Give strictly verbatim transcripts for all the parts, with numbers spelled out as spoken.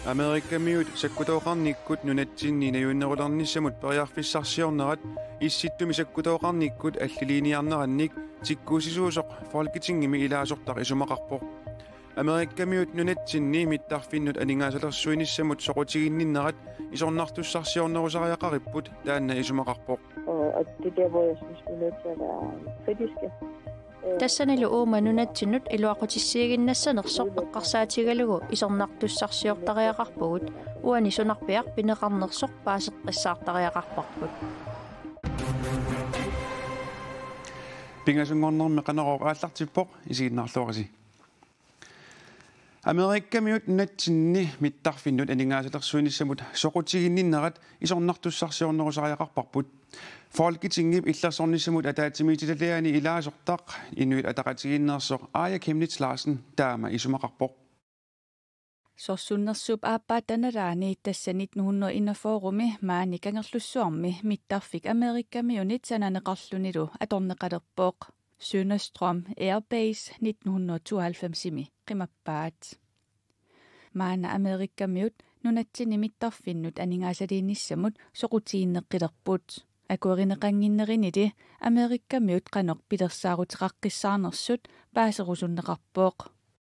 Amerikamiut sakkutooqarnikkut nunatsinni najuunnerulernissamut periarfissarsiornerat Issittumi sakkutooqarnikkut alliliiniarnerannik tikkuussisuusoq Folketingimi ilaasortaq isumaqarpoq. Amerikamiut nunatsinni mittarfinnut aningaasalersuinissamut soqutiginninnerat isornartussarsiornerusariaqaripput taanna isumaqarpoq. Og, og det er der, hvor jeg synes, vi er nødt til at være kritiske. Tassanilu uuma nunatsinnut iluaqutissiiginnassanersoq eqqarsaatigalugu isornartussarsiortariaqarpugut, uani sunarpiaq pineqarnersoq paaseqqissaartariaqarparput. Pingasunngornermi Qanorooq aallartippoq, isiginnaarluarisi. Amerikamiut nunatsinni mittarfinnut aningaasalersuinissamut soqutiginninnerat isornartussarsiornerusariaqarparput. Folketingip illersornissamut ataatsimiititaliani ilaasortaq Inuit Ataqatigiinneersoq Aaja Chemnitz Larsen taama isumaqarpoq. Sorsunnersuup aappaata nalaani, tassa nitten hundrede enogfyrre-mi maani Kangerlussuarmi, mittarfik Amerikamiunit sananeqarlunilu atorneqalerpoq. Sønderstrøm Air Base nitten hundrede tooghalvfems-imi qimappaat. Maanna Amerikamiut nunatsinni mittarfinnut aningaasaliinissamut soqutiginneqqilerput. Akuerineqannginnerini Amerikamiut qanoq pilersaaruteqaqqissaarnersut paaserusunneqarpoq.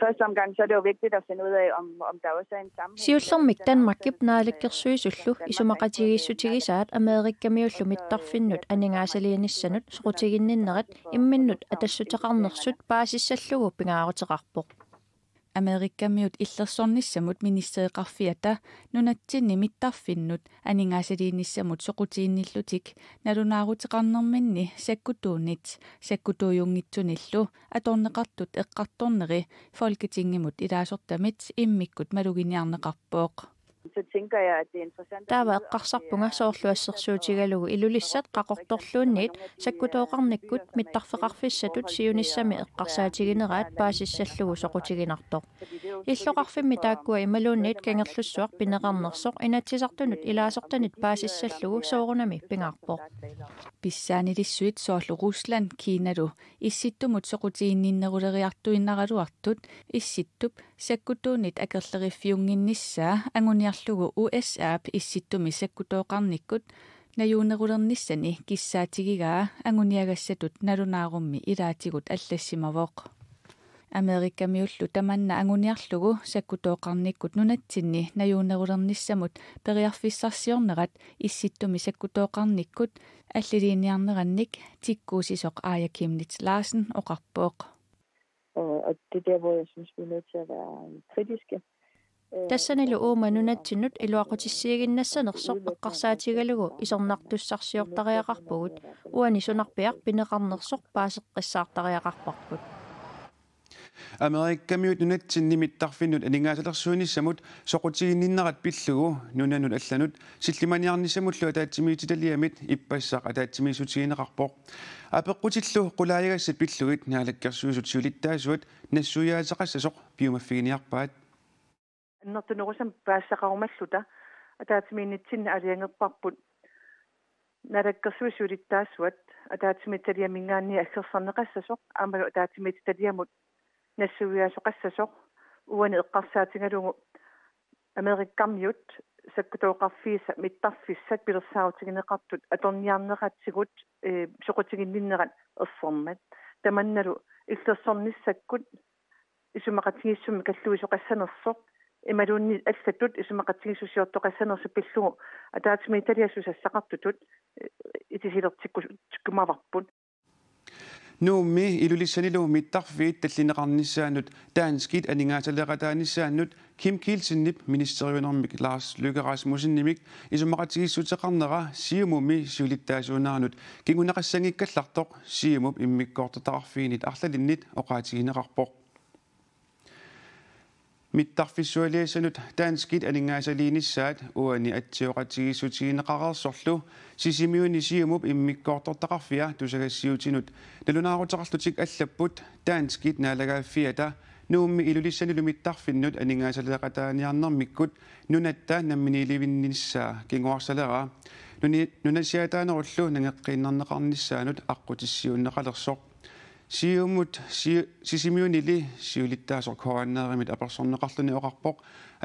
Første omgang, så er det jo vigtigt at finde ud af, om, om der også er en sammenhæng. Siullermik Danmarkip naalakkersuisullu isumaqatigiissutigisaat Amerikamiullu mittarfinnut aningaasaliinissanut soqutiginninnerat imminnut atassuteqarnersut paasissallugu pingaaruteqarpoq. Amerikamiut illersornissamut ministereqarfiata nunatsinni mittarfinnut aningaasaliinissamut soqutiginnillutik nalunaaruteqarnerminni sakkutuunit sakkutuujunngitsunillu atorneqartut eqqartorneri Folketingimut ilaasortamit immikkut maluginiarneqarpoq. Så tænker jeg, at det er interessant at Taava vide, om det eqqarsarpunga er soorlu assersuutigalugu Ilulissat Qaqortorluunniit sakkutooqarnikkut mittarfeqarfissatut siunissami eqqarsaatigineraat paasissallugu soqutiginartoq. Illoqarfimmi taakkua imaluunniit Kangerlussuaq pineqarnersoq Inatsisartunut ilaasortanit paasissallugu soorunami pingaarpoq. Pissaanilissuit soorlu Rusland Kinalu Issittumut soqutiginninneruleriartuinnaraluartut Issittup sakkutuunit akerleriffiunnginnissaa anguniarlugu U S A-p Issittumi sakkutooqarnikkut najuunnerulernissani kissaatigigaa anguniagassatut nalunaarummi ilaatigut allassimavoq. Amerikamiullu tamanna anguniarlugu sakkutooqarnikkut nunatsinni najuunnerulernissamut periarfissarsiornerat Issittumi sakkutooqarnikkut alliliiniarnerannik tikkuussisoq Aaja Chemnitz Larsen oqarpoq. Og, og det er der, hvor jeg synes, vi er nødt til at være kritiske. Tassanilu uuma nunatsinnut iluaqutissiiginnassanersoq eqqarsaatigalugu isornartussarsiortariaqarpugut, uani sunarpiaq pineqarnersoq paaseqqissaartariaqarparput. Amerikamiut nunatsinni mittarfinnut aningaasalersuinissamut soqutiginninnerat pillugu nunanut allanut sillimaniarnissamullu ataatsimiititaliamit ippassaq ataatsimiissutigineqarpoq. Apeqqutillu qulaajagassat pillugit Naalakkersuisut siulittaasuat nassuiaateqassasoq piumaffiginiarpaat. Annertunerusumik paasisaqarumalluta ataatsimiinnitsinni aalajangerparput Naalakkersuisut siulittaasuat ataatsimiititaliaminngaanniit aggersarneqassasoq aammalu ataatsimiititaliamut nassuiaasoqassasoq, uani eqqarsaatigalugu Amerikamiut sakkutooqarfiisa mittarfissat pilersaarutigineqartut atorniarneratigut, eh, soqutiginninnerat ersermat. Tamannalu illersornissakkut isumaqatigiissummi kalluisoqassanersoq imaluunniit allatut isumaqatigiissusiortoqassanersoq pillugu ataatsimiititaliap susassaqartutut, eh, itisilertikku-, tikkumavarput. Nuummi Ilulissanilu mittarfiit tallineqarnissaannut danskit aningaasaleeqataanissaannut Kim Kielsenip ministeriunermik Lars Løkke Rasmussenimik isumaqatigiissuteqarnera Siumumi siulittaasuunerannut kinguneqassanngikkallartoq Siumup immikkoortortaqarfiinit arlalinnit oqaatigineqarpoq. Mittarfissualiassanut danskit aningaasaliinissaat uani atsioqatigiissutigineqareersorlu Sisimiuni Siumup immikkoortortaqarfia tusagassiuutinut nalunaaruteqarlutik allapput danskit naalagaaffiata Nuummi Ilulissanilu mittarfinnut aningaasaleeqataaniarnermikkut nunatta namminiilivinnissaa kinguarsaleraa. Nuni-, nunasiaataanerullu nangeqqiinnarneqarnissaanut aqqutissiuunneqalersoq. Siumut si-, Sisimiunili siulittaasoq K N R-imit apersorneqarluni oqarpoq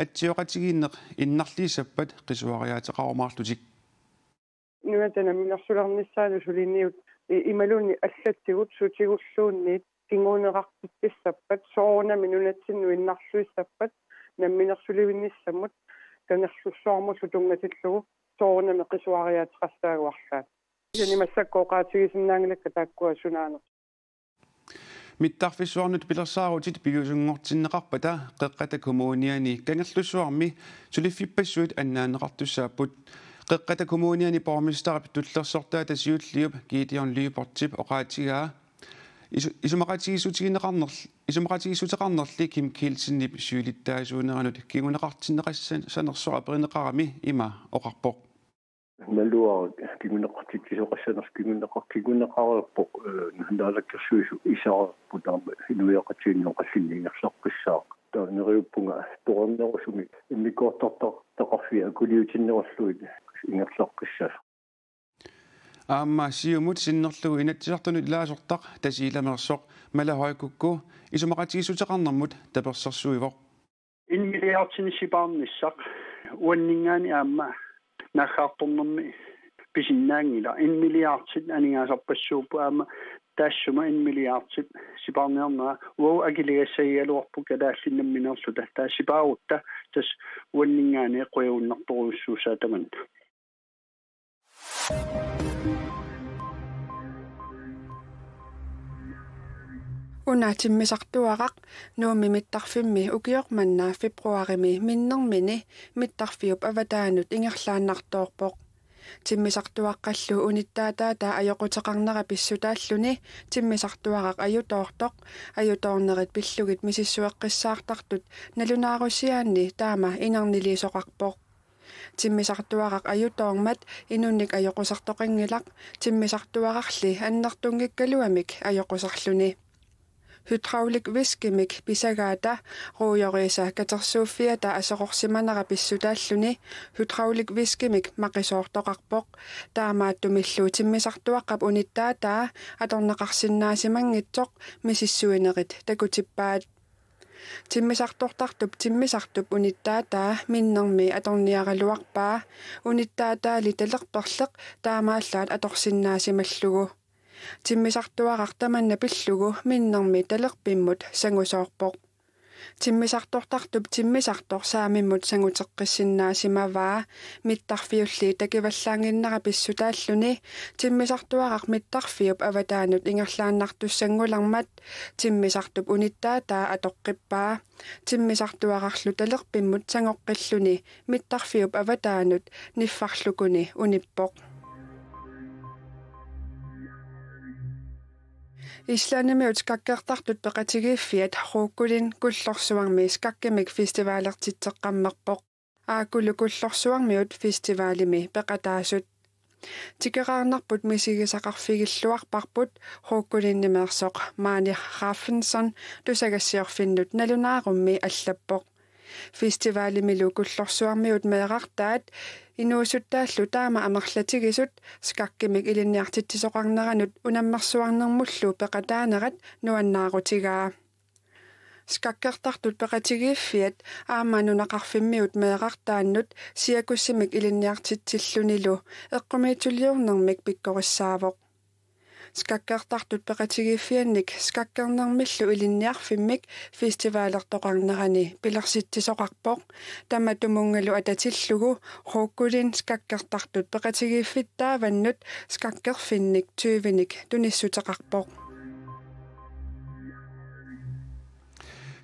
atsioqatigiinneq innarluissappat qisuariaateqarumaarlutik. Nunatta namminersulernissaanut suliniut i-, imaluunniit allatigut sutigulluunniit kinguneqartitsissappat soorunami nunatsinnut innarluissappat namminersulivinnissamut Kangerlussuarmullu tunngatillugu soorunami qisuariaateqassaagut arlaat. Kisianni massakkut oqaatigisinnaanngilakka taakkua sunaanersoq. Mittarfissuarnut pilersaarutit piviusunngortinneqarpata Qeqqata Kommuniani Kangerlussuarmi suliffippassuit annaanneqartussaapput. Qeqqata Kommuniani borgmesterip tullersortaata siulliup Gideon Lyberthip oqaatigaa isu-, isumaqatigiissutigineqarnerl-, isumaqatigiissuteqarnerli Kim Kielsenip siulittaasuuneranut kinguneqartinneqassanersoq aperineqarami ima oqarpoq. Naluara kinguneqartitsisoqassanersoq kinguneqa-, kinguneqareerpoq, eh, naalakkersuisut isareerput aamma inuiaqatigiinnut oqallinneq ingerlaqqissaaq. Taava neriuppunga toqqarnerusumik immikkoortortaqarfiit akuliutinnerullutik ingerlaqqissasoq. Aamma Siumut sinnerlugu Inatsisartunut ilaasortaq Tasiilaq Ameersoq Mala Høy Kúko isumaqatigiissuteqarnermut tapersersuivoq. En milliardinik sipaarnissaq uanninngaanniit aamma naaggaartornermi pisinnaanngilaq. En milliardit aningaasarpassuupput aamma taassuma en milliardit sipaarniarnera uagut akiligassagigaluarput kalaallit nammineerluta. Taava sipaarutta tassa uanninngaanniit qujagunnartorujussuussaaq tamanna. Una timmisartuaraq Nuummi mittarfimmi ukioq manna februarimi minnermini mittarfiup avataanut ingerlaannartoorpoq. Timmisartuaqqallu unittaataata ajoquteqarnera pissutaalluni timmisartuaraq ajutoortoq, ajutoornerit pillugit misissueqqissaartartut nalunaarusiaanni taama inerniliisoqarpoq. Timmisartuaraq ajutoormat inunnik ajoqusartoqanngilaq, timmisartuararli annertunngikkaluamik ajoqusarluni. Hydraulik væskemik pisagaata ruujoriisa katersuuffiata aserorsimanera pissutaalluni hydraulik væskemik maqisoortoqarpoq. Taamaattumillu timmisartuaqqap unittaataa atorneqarsinnaasimanngitsoq misissuinerit takutippaat. Timmisartortartup timmisartup unittaataa minnermi atorniaraluarpaa, unittaataali talerperleq taamaallaat atorsinnaasimallugu. Timmisartuaraq tamanna pillugu minnermi talerpimmut sangusoorpoq. Timmisartortartup timmisartoq saamimmut sanguteqqissinnaasimavaa, mittarfiulli takivallaannginnera pissutaalluni timmisartuaraq mittarfiup avataanut ingerlaannartussanngulermat timmisartup unittaataa atoqqippaa. Timmisartuararlu talerpimmut sangoqqilluni mittarfiup avataanut niffarlukuni unippoq. Islandimiut skakkertartut peqatigiiffiat Hrókurinn Kullorsuarmi skakkimik festivalertitseqqammerpoq. Aakulu Kullorsuarmiut festivalimi peqataasut. Tikeraarnarput misigisaqarfigilluarparput Hrókurinnimeersoq Máni Hrafnsson tusagassiorfinnut nalunaarummi allappoq. Festivalimilu Kullorsuarmiut meerartaat inuusuttaallu taama amerlatigisut skakkimik ilinniartitsisoqarneranut unammersuarnermullu peqataanerat nuannaarutigaa. Skakkertartut peqatigiiffiat aamma nunaqarfimmiut meerartaannut siakussimik ilinniartitsillunilu eqqumiitsuliornermik pikkorissaavoq. Skakkertartut peqatigiiffiannik skakkernermillu ilinniarfimmik festivalertoqarnerani pilersitsisoqarpoq, tamatumunngalu atatillugu Hrókurinn skakkertartut peqatigiiffittaavannut skakkerfinnik tyvenik tunissuteqarpoq.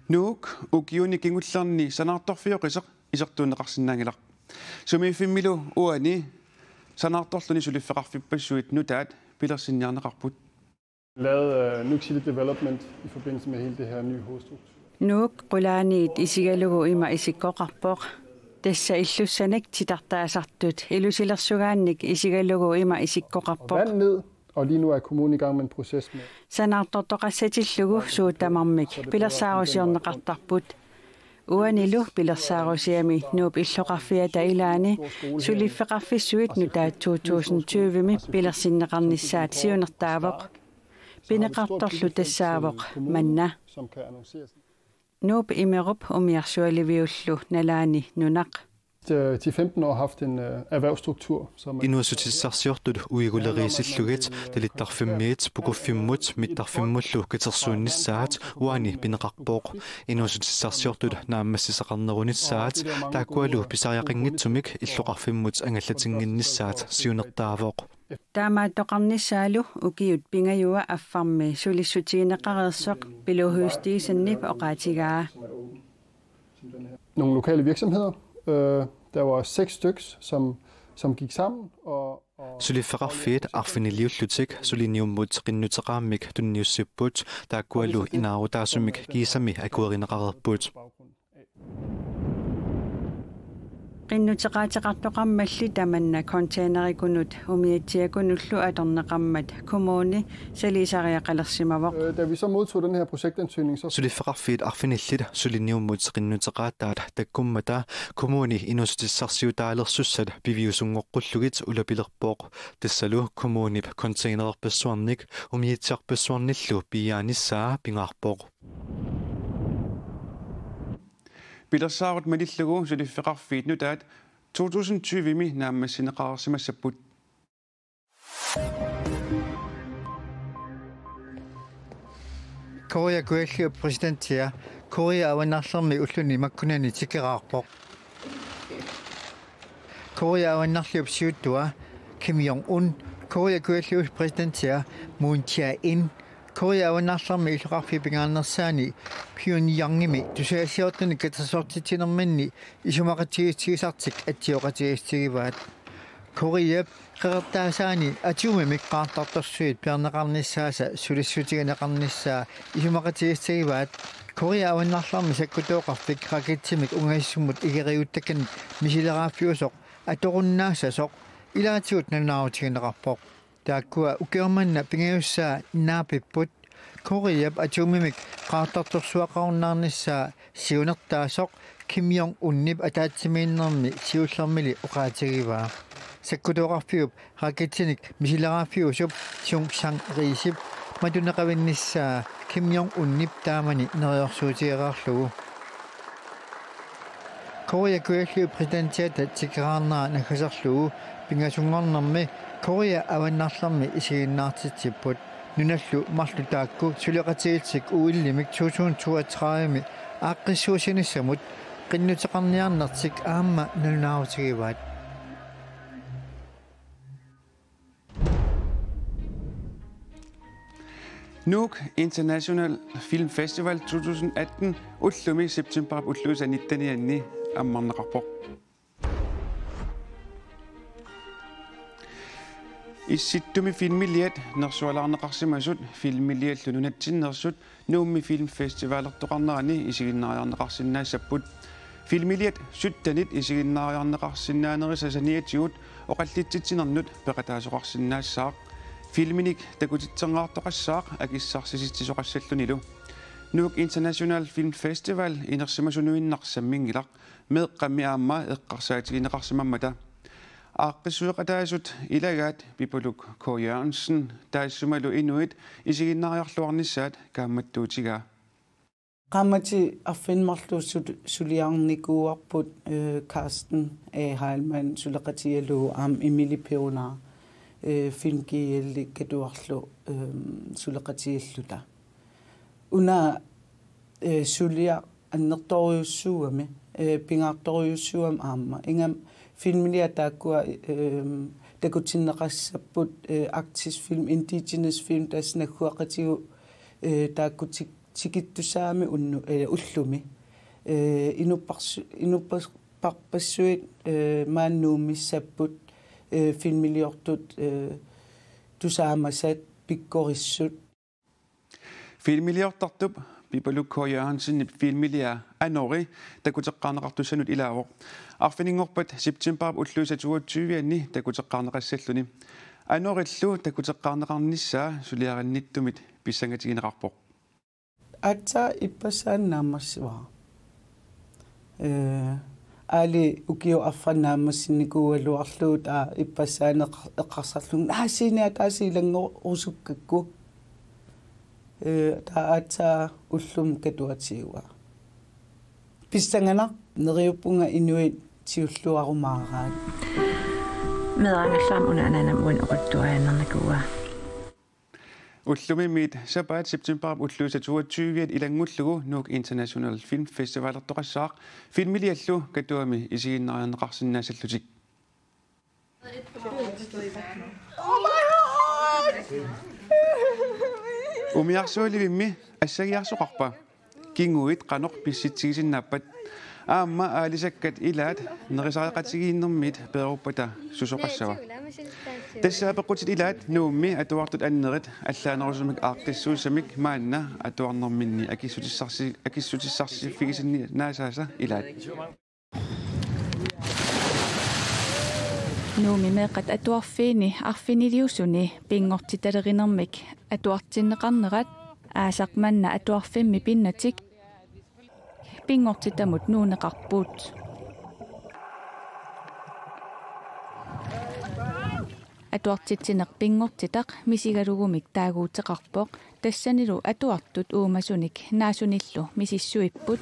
Nuuk ukiuni kingullerni sanaartorfioqisoq isertuunneqarsinnaanngilaq. Sumiiffimmilu uani sanaartorluni suliffeqarfippassuit nutaat pilersinniarneqarput. Lavet af Nuuk City Development i forbindelse med hele det her nye hovedstruktur. Nuuk qulaaniit isigalugu ima isikkoqarpoq. Tassa illussanik titartaasartut ilusilersugaannik isigalugu ima isikkoqarpoq. Vand ned, og lige nu er kommunen i gang med en proces med. Sanaartortoqassatillugu suut tamarmik pilersaarusiorneqartarput. Uanilu pilersaarusiami Nuup illoqarfiata ilaani suliffeqarfissuit nutaat to tusind tyve-mi pilersinneqarnissaat siunertaavoq. Pineqartorlu tassaavoq manna. Nuup Imerup umiarsualiviullu nalaani nunaq. De har i ti femten år haft en øh, erhvervsstruktur, som er Inuussutissarsiortut uiguleriisillugit talittarfimmiit pukuffimmut mittarfimmullu katersuunnissaat uani pineqarpoq. Inuussutissarsiortut naammassisaqarnerunissaat taakkualu pisariaqanngitsumik illoqarfimmut angallatinnginnissaat siunertaavoq. Taamaattoqarnissaalu ukiut pingajua affarmi sulissutigineqareersoq Pilo Høegh-Steensenip oqaatigaa. Nogle lokale virksomheder. Øh, der var seks stykker, som, som gik sammen. Og, og Suliffeqarfiit arfiniliullutik suliniummut qinnuteqaammik tunniussipput taakkualu inaarutaasumik kiisami akuerineqareerput. Qinnuteqaateqartoqarmalli tamanna containerikunut umiatsiakunullu atorneqarmat kommuni saliisariaqalersimavoq. øh, da vi så modtog den her projektansøgning, så Suliffeqarfiit arfinillit suliniummut qinnuteqaataat takkummata kommuni inuussutissarsiutaalersussat piviusunngoqqullugit ulapilerpoq. Tassalu kommunip containererpassuarnik umiatsiarpassuarnillu piiaanissaa pingaarpoq. Pilersaarut malillugu suliffeqarfiit nutaat to tusind tyve-mi naammassineqareersimassapput. Korea Kujalliup præsidentia Korea Avannarlermi ulluni makkunani tikeraarpoq. Korea Avannarliup siuttua Kim Jong-un, Korea Kujalliup præsidentia Moon Jae-in, Korea Avannarlermi illoqarfiup pingaarnersaani Pyongyangimi tusagassiortunik katersortitsinerminni isumaqatigiissutigisartik atsioqatigiissutigivaat. Koreap Qeqertaasaani atomimik qaartartorsuit piarneqarnissaasa sulissutigineqarnissaa isumaqatigiissutigivaat. Korea Avannarlermi sakkutooqarfik raketsimik ungasissummut igeriuttakkanik misileraaffiusoq atorunnaassasoq ilaatigut nalunaarutigineqarpoq. Taakkua ukioq manna pingajussaa naapipput. Koreap atomimik qaartartorsuaqarunnaarnissaa siunertaasoq Kim Jong-unip ataatsimiinnermi siullermili oqaatigivaa. Sakkutooqarfiup raketinik misileraaffiusup Chung Chang-risip matuneqavinnissaa Kim Jong-unip taamani neriorsuutigereerlugu. Korea Kujalliup præsidentiata tikeraarnera naggaserlugu pingasunngornermi Korea Avannarlermi isiginnaartitsipput. Nunallu marluk taakku suleqatigiillutik O L-imik to tusind toogtredive-mi aaqqissuussinissamut qinnuteqarniarnertik aamma nalunaarutigivaat. Nuuk International Film Festival to tusind atten ullumi septembarip ulluisa nittenianni ammarneqarpoq. Issittumi filmiliat nersualaarneqarsimasut filmiliallu nunatsinneersut Nuummi filmfestivalertoqarnerani isiginnaariarneqarsinnaassapput. Filmiliat syttenit isiginnaariarneqarsinnaanerisa saniatigut oqallitsitsinernut peqataasoqarsinnaassaaq. Filminik takutitserneqartoqassaaq akissarsisitsisoqassallunilu. Nuuk International Film Festival inersimasunuinnaq samminngilaq, meeqqammi aamma eqqarsaatigineqarsimammata. Aaqqissueqataasut ilagaat Pipaluk K. Jørgensen taassumalu inuit isiginnaariarluarnissaat kaammattuutigaa. Qaammatit arfineq-marluk su-, suliarnikuuarput, øh, Carsten A. Heilmann suleqatigalugu aamma Emily Perunar, øh, Film G L-ip katuarlu, øh, suleqatigalluta. Una, øh, suliaq annertoorujussuugami, øh, pingaartorujussuugami aamma. Ingammik filmiliat taakkua, øh, takutinneqassapput, øh, arktisk film, indigenous film, tassa nagguaqatigut, øh, taakku tik-, tikittusaagami unnu-, øh, ullumi. Øh, inupparsu-, inupparpassuit, øh, maani Nuummissapput, øh, filmiliortut, øh, tusaamasat pikkorissut. Filmiliortartup Pipaluk K. Jørgensenip filmiliaa Anori takuteqqaarneqartussanut ilaavoq. Arfininngorpat septembarip ulluisa toogtyve-anni takuteqqaarneqassalluni. Anorillu takuteqqaarneqarnissaa suliarinnittumit pissangatigineqarpoq. Aatsaat ippassaanik naammassivara. Øh, aali ukiup affaa naammassinnikuugaluarlugu taava ippassaanik eqqarsarlugu: Naasiini ataasiit ilanngorusukkakku. Ee, taava aatsaat ullumi katuatigigaa. Pissanganaq, neriuppunga inuit siulliuarumaaraat. Meeraangallarma una anaanama uani oqaluttuariaannarnikuuaa. Ullumimmiit sapaat septembarip ulluisa toogtyve ilanngullugu Nuuk International Film Festivalertoqassaaq, filmiliallu Katuami isiginnaariarneqarsinnaassallutik. Umiarsualivimmi assagiarsoqarpa? Kinguit qanoq pissitsigisinnaappat? Aamma aalisakkat ilaat nerisareqatigiinnermiit peeruppata susoqassava? Tassa apeqqutit ilaat Nuummi atuartut annerit allaanerusumik aaqqissuussamik maanna atuarnerminni akissutissarsi-, akissutissarsiffigisinnaassaasa ilaat. Nuummi meeqqat atuarfiini arfiniliusuni pinngortitalerinermik atuartinneqarnerat aasaq manna atuarfimmi pinnatik pinngortitamut nuunneqarput. Atuartitsineq pinngortitaq misigalugumik taaguuteqarpoq, tassanilu atuartut uumasunik naasunillu misissuipput.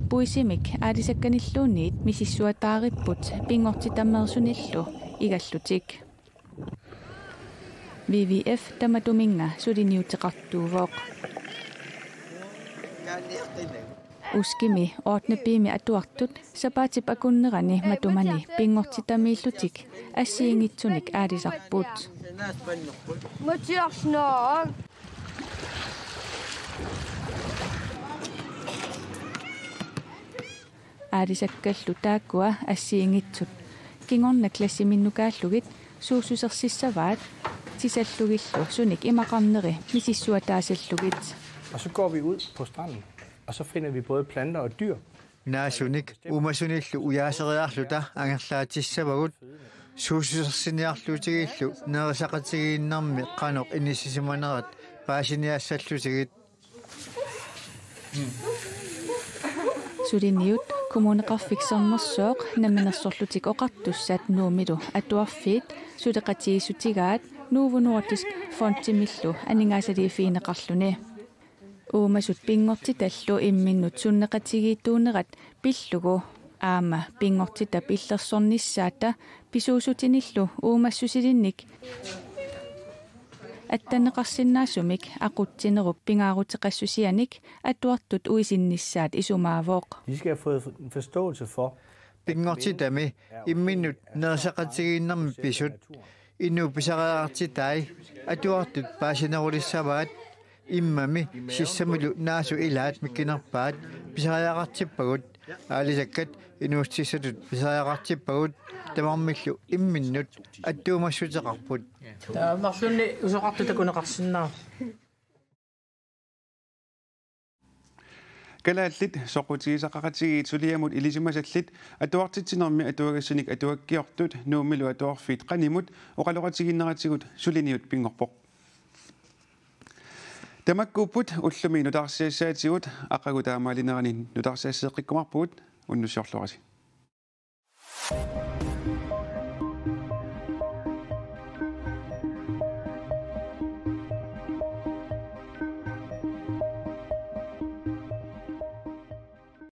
Puisimik aalisakkanilluunniit misissuataaripput pinngortitameersunillu igallutik. WWF tamatuminnga suliniuteqartuuvoq. Uskimi ottende B-mi atuartut sapaatip akunnerani matumani pinngortitamiillutik assigiinngitsunik aalisarput. Aalisakkallu taakkua assigiinngitsut kingorna klassiminngaanniit suussusersissavaat, tisallugillu sunik imaqarneri misissuataasallugit. Og så går vi ud på stranden, og så finder vi både planter og dyr. Naasunik uumasunillu ujaaseriarluta angerlaatissavagut. Suussusersiniarlutigillu nerisaqatigiinnermi qanoq inissisimanerat paasiniassallutigit. Suliniut Kommuneqarfik Sermersooq Namminersorlutik Oqartussat Nuummilu atuarfiit suleqatigiissutigaat Novo Nordisk Fondimillu aningaasaliiffigineqarluni. Uumasut pinngortitallu imminnut sunneqatigiittuunerat pillugu aamma pinngortitap illersornissaata pisuussutinillu uumassusilinnik attanneqarsinnaasumik aqutsinerup pingaaruteqassusianik atuartut uisinnissaat isumaavoq. De skal have fået en forståelse for, pinngortitami imminnut nerisaqatigiinnermi pisut inuup pisariaqartitai atuartut paasinerulissavaat. Immami sissamilu naasut ilaat mikkinerpaat pisariaqartippagut, aalisakkat inuussutissatut pisariaqartippagut, tamarmillu imminnut attuumassuteqarput. Taava marlunnik usoqartut takuneqarsinnaavoq. Kalaallit soqutigisaqaqatigiit suliamut ilisimasallit atuartitsinermi atuagassanik atuakkiortut Nuummilu atuarfiit qanimut oqaloqatigiinneratigut suliniut pinngorpoq. Tamakkuupput ullumi nutaarsiassaatigut, aqagu taamaalinerani nutaarsiasseeqqikkumaarpugut, unnussiorluarisi.